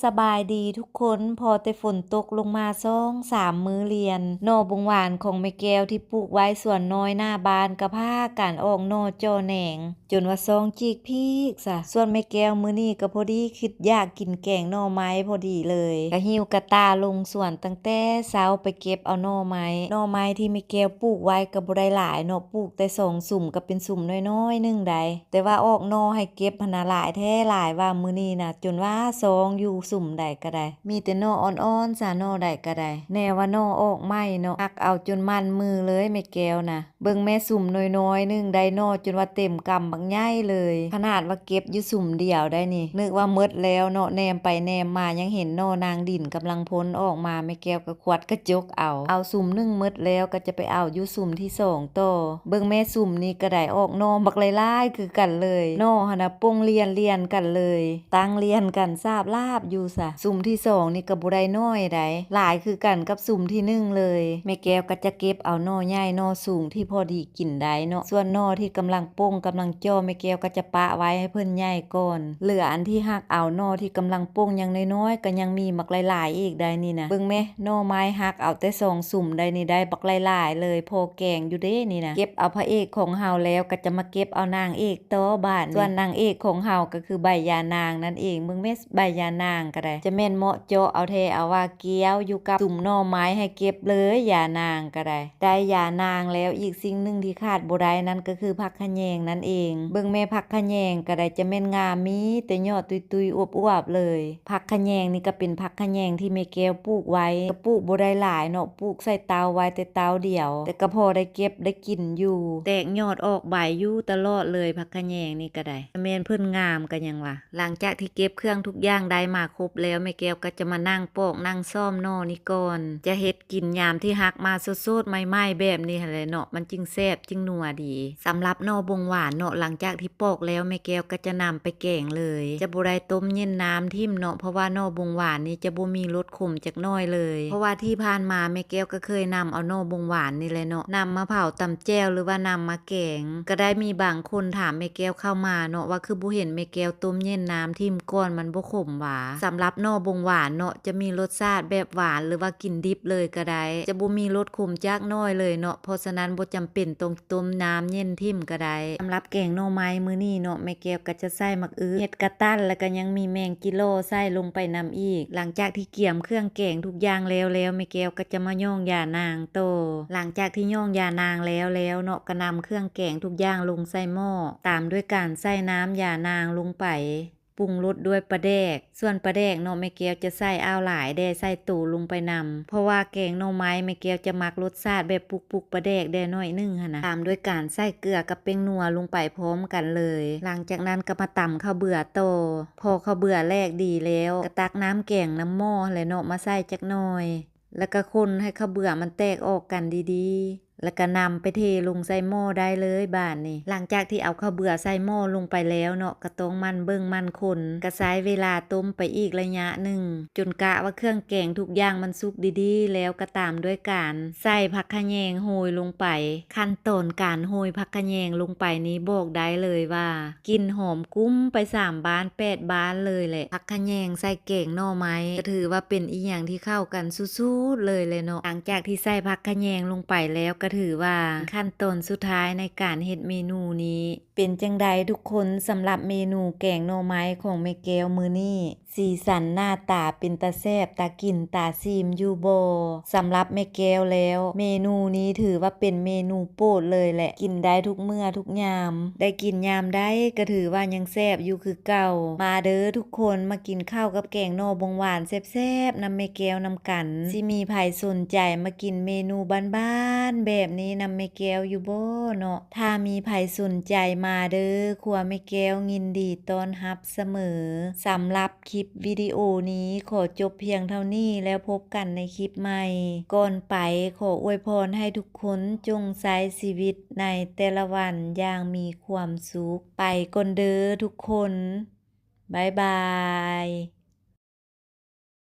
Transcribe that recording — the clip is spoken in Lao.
ສະບາຍດີທຸກຄົນ, ພໍແຕ່ຝົນຕົກລົງມາສອງສາມມື້ລຽນ, ໜໍ່ບົງຫວານຂອງແມ່ແກ້ວທີ່ປູກໄວ້ສວນນ້ອຍໜ້າບ້ານກໍພາກັນອອກໜໍ່ຈໍ່ແໜງ ຈົນວ່າຊອງຈີກພີກຊະ. ສ່ວນແມ່ແກ້ວມື້ນີ້ກໍພໍດີຄິດຢາກກິນແກງໜໍ່ໄມ້ພໍດີເລີຍ, ກໍຫິ້ວກະຕ່າລົງສວນຕັ້ງແຕ່ເຊົ້າໄປເກັບເອົາໜໍ່ໄມ້. ໜໍ່ໄມ້ທີ່ແມ່ແກ້ວປູກໄວ້ກໍບໍ່ໄດ້ຫຼາຍເນາະ, ປູກແຕ່ສອງສຸມ ກໍເປັນສຸມນ້ອຍໆໜຶ່ງໃດ, ແຕ່ວ່າອອກໜໍ່ໃຫ້ເກັບຫັ້ນນະຫຼາຍແທ້ຫຼາຍວ່າມື້ນີ້ນະ, ຈົນວ່າຊອງຢູ່ສຸມໃດກໍໄດ້ ມີແຕ່ໜໍ່ອ່ອນໆຊະ, ໜໍ່ໃດກໍໄດ້. ແນ່ວ່າໜໍ່ອອກໃໝ່ເນາະ, ຫັກເອົາຈົນໝັ່ນມືເລີຍແມ່ແກ້ວນະ. ເບິ່ງແມ້ ສຸມນ້ອຍໆໜຶ່ງໄດ້ໜໍ່ຈົນວ່າເຕັມກຳບັກໃຫຍ່ເລີຍ, ຂະໜາດວ່າເກັບຢູ່ສຸມດຽວໄດ໋ນີ້, ນຶກວ່າໝົດແລ້ວເນາະ, ແນມໄປແນມມາຍັງເຫັນໜໍ່ນາງດິນກຳລັງພົ້ນອອກມາ, ແມ່ແກ້ວກໍຂວັດກະຈົກເອົາ, ເອົາສຸມໜຶ່ງໝົດແລ້ວກໍຈະໄປເອົາຢູ່ສຸມທີສອງຕໍ່. ເບິ່ງແມ້ ສຸມນີ້ກໍໄດ້ອອກໜໍ່ບັກຫຼາຍໆຄືກັນເລີຍ, ໜໍ່ຫັ້ນນະປົງລຽນໆກັນເລີຍ, ຕັ້ງລຽນກັນສາບລາບຢູ່ຊະ. ສຸມທີສອງນີ້ກໍບໍ່ໄດ້ໜ້ອຍໃດ, ຫຼາຍຄືກັນກັບສຸມທີໜຶ່ງເລີຍ. ແມ່ແກ້ວກໍຈະເກັບເອົາໜໍ່ໃຫຍ່ໜໍ່ສູງທີ່ພໍດີ ກິນໄດ້ເນາະ. ສ່ວນໜໍ່ທີ່ກຳລັງປົ່ງກຳລັງຈໍ່ ແມ່ແກ້ວກໍຈະປະໄວ້ໃຫ້ເພິ່ນໃຫຍ່ກ່ອນ. ເຫຼືອອັນທີ່ຫັກເອົາ, ໜໍ່ທີ່ກຳລັງປົ່ງຍັງນ້ອຍໆ ກໍຍັງມີບັກຫຼາຍໆອີກໄດ໋ນີ້ນະ. ເບິ່ງແມ້ ໜໍ່ໄມ້ຫັກເອົາແຕ່ສອງສຸມໄດ໋ນີ້, ໄດ້ບັກຫຼາຍໆເລີຍ, ພໍແກງຢູ່ເດ້ນີ້ນະ. ເກັບເອົາພະເອກຂອງເຮົາແລ້ວ ກໍຈະມາເກັບເອົານາງເອກຕໍ່ບາດນີ້. ສ່ວນນາງເອກຂອງເຮົາກໍຄືໃບຢານາງນັ້ນເອງ. ເບິ່ງແມ້ ໃບຢານາງກໍໄດ້ ຈະແມ່ນເໝາະເຈາະເອົາແທ້ເອົາວ່າ ກ່ຽວຢູ່ກັບສຸມໜໍ່ໄມ້ໃຫ້ເກັບເລີຍ, ຢານາງກໍໄດ້. ໄດ້ຢານາງແລ້ວ, ອີກສິ່ງໜຶ່ງທີ່ຂາດບໍ່ໄດ້ນັ້ນກໍຄືຜັກຂະແຍງນັ້ນເອງ. ເບິ່ງແມ້ ຜັກຂະແຍງກໍໄດ້ ຈະແມ່ນງາມ, ມີແຕ່ຍອດຕຸ້ຍໆອວບໆເລີຍ. ຜັກຂະແຍງນີ້ກໍເປັນຜັກຂະແຍງທີ່ແມ່ແກ້ວປູກໄວ້, ກໍປູກບໍ່ໄດ້ຫຼາຍເນາະ, ປູກໃສ່ເຕົາໄວ້ແຕ່ເຕົາດຽວ, ແຕ່ກໍພໍໄດ້ເກັບໄດ້ກິນຢູ່, ແຕກຍອດອອກໃບຢູ່ຕະຫຼອດເລີຍ. ຜັກຂະແຍງນີ້ກໍໄດ້ ຈະແມ່ນເພິ່ນງາມກໍຫຍັງວ່າ. ຫຼັງຈາກທີ່ເກັບເຄື່ອງທຸກຢ່າງໄດ້ມາຄົບແລ້ວ, ແມ່ແກ້ວກໍຈະມານັ່ງປອກນັ່ງສ້ອມໜໍ່ນີ້ກ່ອນ. ຈະເຮັດກິນຍາມທີ່ຫັກມາສົດໆໃໝ່ໆແບບນີ້ຫັ້ນແຫຼະເນາະ, ມັນຈຶ່ງແຊບຈຶ່ງນົວດີ. ສຳລັບໜໍ່ບົງຫວານເນາະ, ຫຼັງຈາກທີ່ປອກແລ້ວ ແມ່ແກ້ວກໍຈະນຳໄປແກງເລີຍ, ຈະບໍ່ໄດ້ຕົ້ມເຢັນນ້ຳຖິ້ມເນາະ, ເພາະວ່າໜໍ່ບົງຫວານນີ້ຈະບໍ່ມີລົດຂົມຈັກໜ້ອຍເລີຍ. ເພາະວ່າທີ່ຜ່ານມາແມ່ແກ້ວກໍເຄີຍນຳເອົາໜໍ່ບົງຫວານນີ້ແຫຼະເນາະ, ນຳມາເຜົາຕຳແຈ່ວ ຫຼືວ່ານຳມາແກງ. ກໍໄດ້ມີບາງຄົນຖາມແມ່ແກ້ວເຂົ້າມາເນາະ ວ່າຄືບໍ່ເຫັນແມ່ແກ້ວຕົ້ມເຢັນນ້ຳຖິ້ມກ່ອນ ມັນບໍ່ຂົມຫວາ? ສຳລັບໜໍ່ບົງຫວານເນາະ ຈະມີລົດຊາດແບບຫວານ ຫຼືວ່າກິນດິບເລີຍກໍໄດ້, ຈະບໍ່ມີລົດຂົມຈັກໜ້ອຍເລີຍເນາະ, ເພາະສະນັ້ນບໍ່ຈຳເປັນຕ້ອງຕົ້ມນ້ຳເຢັນຖິ້ມກໍໄດ້. ສຳລັບແກງໜໍ່ໄມ້ມື້ນີ້ເນາະ ແມ່ແກ້ວກໍຈະໃສ່ໝາກອຶ, ເຫັດກະຕັນ ແລ້ວກໍຍັງມີແມງກິໂລໃສ່ລົງໄປນຳອີກ. ຫຼັງຈາກທີ່ກຽມເຄື່ອງແກງທຸກຢ່າງແລ້ວແລ້ວ, ແມ່ແກ້ວກໍຈະມາຫຍ້ອງຢານາງຕໍ່. ຫຼັງຈາກທີ່ຫຍ້ອງຢານາງແລ້ວແລ້ວເນາະ, ກໍນຳເຄື່ອງແກງທຸກຢ່າງລົງໃສ່ໝໍ້, ຕາມດ້ວຍການໃສ່ນ້ຳຢານາງລົງໄປ, ປຸງລົດດ້ວຍປາແດກ. ສ່ວນປາແດກເນາະ ແມ່ແກ້ວຈະໃສ່ອ່າວຫຼາຍແດ່, ໃສ່ໂຕລົງໄປນຳ, ເພາະວ່າແກງໜໍ່ໄມ້ແມ່ແກ້ວຈະມັກລົດຊາດແບບປຸກໆປາແດກແດ່ໜ້ອຍໜຶ່ງຫັ້ນນະ. ຕາມດ້ວຍການໃສ່ເກືອກັບແປ້ງນົວລົງໄປພ້ອມກັນເລີຍ. ຫຼັງຈາກນັ້ນກໍມາຕຳເຂົ້າເບືອຕໍ່. ພໍເຂົ້າເບືອແຫຼກດີແລ້ວ, ກໍຕັກນ້ຳແກງນຳໝໍ້ຫັ້ນແຫຼະເນາະ ມາໃສ່ຈັກໜ້ອຍ, ແລ້ວກໍຄົນໃຫ້ເຂົ້າເບືອມັນແຕກອອກກັນດີໆ. ແລ້ວກໍນຳໄປເທລົງໃສ່ໝໍ້ໄດ້ເລີຍບາດນີ້. ຫຼັງຈາກທີ່ເອົາເຂົ້າເບືອໃສ່ໝໍ້ລົງໄປແລ້ວເນາະ, ກໍຕ້ອງໝັ່ນເບິ່ງໝັ່ນຄົນ, ກໍໃຊ້ເວລາຕົ້ມໄປອີກໄລຍະໜຶ່ງ, ຈົນກະວ່າເຄື່ອງແກງທຸກຢ່າງມັນສຸກດີໆແລ້ວ, ກໍຕາມດ້ວຍການໃສ່ຜັກຂະແຍງໂຮຍລົງໄປ. ຂັ້ນຕອນການໂຮຍຜັກຂະແຍງລົງໄປນີ້ ບອກໄດ້ເລີຍວ່າ ກິ່ນຫອມກຸ້ມໄປສາມບ້ານແປດບ້ານເລີຍແຫຼະ. ຜັກຂະແຍງໃສ່ແກງໜໍ່ໄມ້ ກໍຖືວ່າເປັນອີ່ຫຍັງທີ່ເຂົ້າກັນສຸດໆເລີຍແຫຼະເນາະ. ຫຼັງຈາກທີ່ໃສ່ຜັກຂະແຍງລົງໄປແລ້ວ ກໍຖືວ່າຂັ້ນຕອນສຸດທ້າຍໃນການເຮັດເມນູນີ້. ເປັນຈັ່ງໃດທຸກຄົນ ສຳລັບເມນູແກງໜໍ່ໄມ້ຂອງແມ່ແກ້ວມື້ນີ້? ສີສັນໜ້າຕາເປັນຕາແຊບ ຕາກິນຕາຊີມຢູ່ບໍ່? ສຳລັບແມ່ແກ້ວແລ້ວ ເມນູນີ້ຖືວ່າເປັນເມນູໂປດເລີຍແຫຼະ, ກິນໄດ້ທຸກເມື່ອທຸກຍາມ, ໄດ້ກິນຍາມໃດກໍຖືວ່າຍັງແຊບຢູ່ຄືເກົ່າ. ມາເດີທຸກຄົນ, ມາກິນເຂົ້າກັບແກງໜໍ່ບົງຫວານແຊບໆນຳແມ່ແກ້ວນຳກັນ. ຊິມີໃຜສົນໃຈມາກິນເມນູບ້ານໆແບບນີ້ນຳແມ່ແກ້ວຢູ່ບໍ່ເນາະ? ຖ້າມີໃຜສົນໃຈມາເດີ, ຄົວແມ່ແກ້ວຍິນດີຕ້ອນຮັບສະເໝີ. ສຳລັບ ຄລິບວິດີໂອນີ້ຂໍຈົບພຽງເທົ່ານີ້ ແລ້ວພົບກັນໃນຄລິບໃໝ່. ກ່ອນໄປ, ຂໍອວຍພອນໃຫ້ທຸກຄົນຈົ່ງໃຊ້ຊີວິດໃນແຕ່ລະວັນຢ່າງມີຄວາມສຸກ. ໄປກ່ອນເດີທຸກຄົນ. ບາຍບາຍ.